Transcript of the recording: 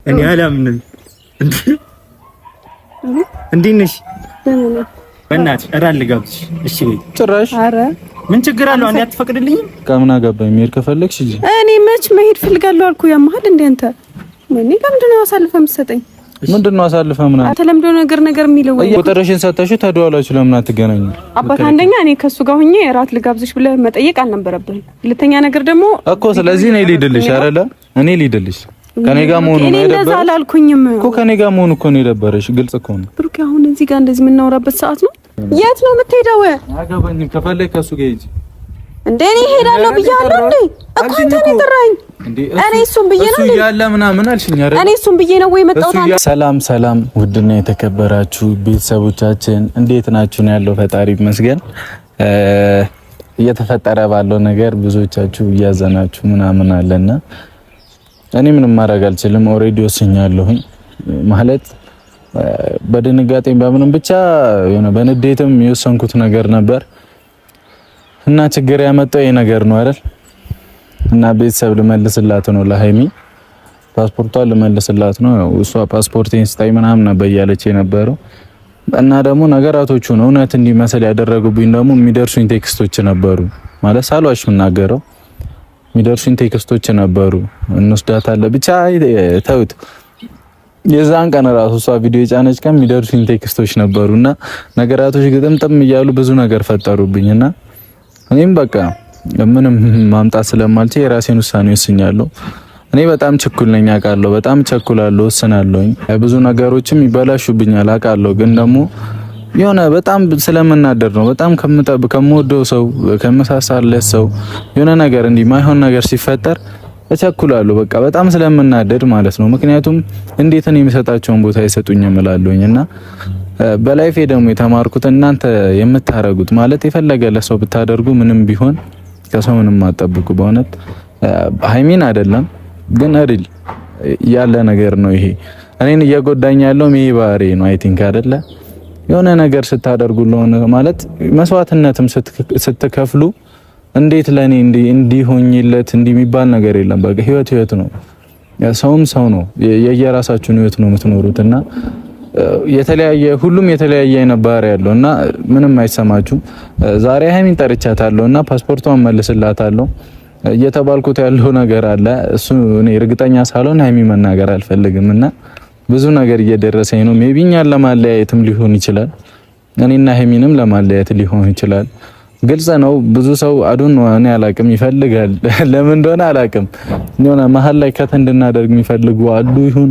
እኔ አላምንም። እንዴት ነሽ? በእናትሽ እራት ልጋብዝሽ። እሺ በይ። ጭራሽ ኧረ ምን ችግር አለው? አንዴ አትፈቅድልኝም? ከምን አገባኝ? መሄድ ከፈለግሽ እንጂ እኔ መች መሄድ ፈልጋለሁ አልኩ። ያመሃል እንዴ አንተ? ወይኔ ለምንድን ነው አሳልፈህ የምትሰጠኝ? ምንድን ነው አሳልፈህ ምናምን? አንተ ለምንድን ነው ነገር ነገር የሚለው? ወይ ቁጥርሽን ሰተሽው ተደዋውላችሁ ለምን አትገናኙ? አባት፣ አንደኛ እኔ ከሱ ጋር ሆኜ እራት ልጋብዝሽ ብለህ መጠየቅ አልነበረብህም። ሁለተኛ ነገር ደግሞ እኮ ስለዚህ እኔ ልሂድልሽ አይደለ? እኔ ልሂድልሽ ከኔ ጋር መሆኑ እኔ ነው እንደዛ የደበረሽ አላልኩኝም እኮ ከኔ ጋር መሆኑ እኮ ነው የደበረሽ። ግልጽ እኮ ነው። ብሩኬ። አሁን እዚህ ጋር እንደዚህ የምናወራበት ሰዓት ነው? የት ነው የምትሄደው? አያገባኝም። ከፈለግ ከሱ ጋር ሂጂ። እንዴ እኔ እሄዳለሁ ብያለሁ እንዴ? እኮ አንተ ነው የጠራኸኝ። እኔ እሱን ብዬ ነው እሱ እያለ ምናምን አልሽኝ አይደል? እኔ እሱን ብዬ ነው ወይ የመጣሁት? አንተ ሰላም ሰላም፣ ውድና የተከበራችሁ ቤተሰቦቻችን እንዴት ናችሁ? ነው ያለው፣ ፈጣሪ ይመስገን። እየተፈጠረ ባለው ነገር ብዙዎቻችሁ እያዘናችሁ ምናምን አለና እኔ ምንም ማድረግ አልችልም። Already ወስኛለሁኝ። ማለት በድንጋጤም በምንም ብቻ የሆነ በንዴትም የወሰንኩት ነገር ነበር እና ችግር ያመጣው ይሄ ነገር ነው አይደል? እና ቤተሰብ ልመልስላት ነው ለሀይሚ፣ ፓስፖርቷን ልመልስላት ነው። ያው እሷ ፓስፖርቴን ስታይ ምናምን ነበር እያለች የነበረው እና ደግሞ ነገራቶቹ ነው እውነት እንዲመስል ያደረጉብኝ ደግሞ የሚደርሱኝ text ኦች ነበሩ። ማለት ሳልዋሽ የምናገረው የሚደርሱኝ text ኦች ነበሩ። እንወስዳታለን ብቻ ተውት። የዛን ቀን ራሱ እሷ ቪዲዮ የጫነች ቀን የሚደርሱኝ text ኦች ነበሩና ነገራቶች ግጥምጥም እያሉ ብዙ ነገር ፈጠሩብኝና እኔም በቃ ምንም ማምጣት ስለማልችል የራሴን ውሳኔ ወስኛለሁ። እኔ በጣም ችኩል ነኝ አውቃለሁ። በጣም ቸኩላለሁ፣ ወስናለሁኝ። ብዙ ነገሮችም ይበላሹብኛል አውቃለሁ። ግን ደግሞ የሆነ በጣም ስለምናደር ነው። በጣም ከምጠብ ከምወደው ሰው ከምሳሳለት ሰው የሆነ ነገር እንዲህ ማይሆን ነገር ሲፈጠር እቸኩላለሁ። በቃ በጣም ስለምናደድ ማለት ነው። ምክንያቱም እንዴት እኔ የሚሰጣቸውን ቦታ አይሰጡኝም እላለሁኝ። እና በ life ኤ ደግሞ የተማርኩት እናንተ የምታረጉት ማለት የፈለገ ለሰው ብታደርጉ ምንም ቢሆን ከሰው ምንም አትጠብቁ። በእውነት ሃይሚን አይደለም ግን real ያለ ነገር ነው ይሄ። እኔን እየጎዳኝ ያለው ይሄ ባህሪ ነው። I think አይደለ የሆነ ነገር ስታደርጉ ለሆነ ማለት መስዋዕትነትም ስትከፍሉ እንዴት ለኔ እንዲሆኝለት እንዲህ የሚባል ነገር የለም። በቃ ህይወት ህይወት ነው፣ ሰውም ሰው ነው። የየራሳችሁን ህይወት ነው የምትኖሩት እና የተለያየ ሁሉም የተለያየ አይነት ባህሪ ያለው እና ምንም አይሰማችሁም። ዛሬ ሃይሚን ጠርቻታለሁ እና ፓስፖርቷን መልስላታለሁ እየተባልኩት ያለው ነገር አለ። እሱ እኔ እርግጠኛ ሳልሆን ሃይሚ መናገር አልፈልግም እና ብዙ ነገር እየደረሰኝ ነው። Maybe እኛን ለማለያየትም ሊሆን ይችላል፣ እኔና ሃይሚንም ለማለያየት ሊሆን ይችላል። ግልጽ ነው። ብዙ ሰው አዱን እኔ አላቅም ይፈልጋል። ለምን እንደሆነ አላቅም። የሆነ መሀል ላይ cut እንድናደርግ የሚፈልጉ አሉ ይሁን።